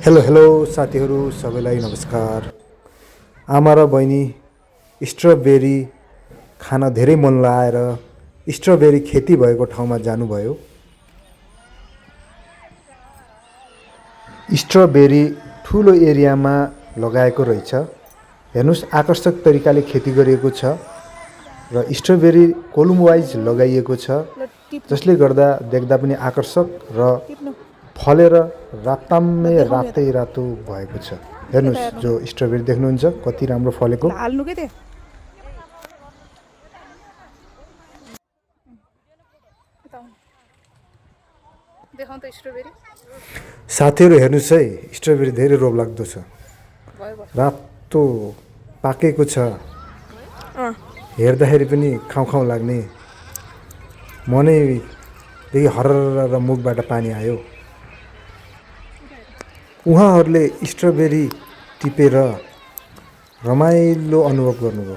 Hello hello साथीहरू सबैलाई नमस्कार। आमा र बहिनी स्ट्रबेरी खान धेरै मन लाएर स्ट्रबेरी खेती भएको ठाउँमा जानुभयो। स्ट्रबेरी ठुलो एरियामा लगाएको रहेछ। हेर्नुस् आकर्षक तरिकाले खेती गरिएको छ र स्ट्रबेरी कोलुम वाइज लगाइएको छ, जसले गर्दा देख्दा पनि आकर्षक र फलेर राताम्मै रातै रातो भएको छ। हेर्नुस् जो स्ट्रबेरी देख्नुहुन्छ कति राम्रो फलेको। हाल्नु के देखाउँ त स्ट्रबेरी। साथीहरू हेर्नुहोस् है, स्ट्रबेरी धेरै रोगलाग्दो छ। रातो पाकेको छ, हेर्दाखेरि पनि खाउँ खाउँ लाग्ने, मनैदेखि हर्र र मुखबाट पानी आयो। उहाँहरूले स्ट्रबेरी टिपेर रमाइलो अनुभव गर्नुभयो।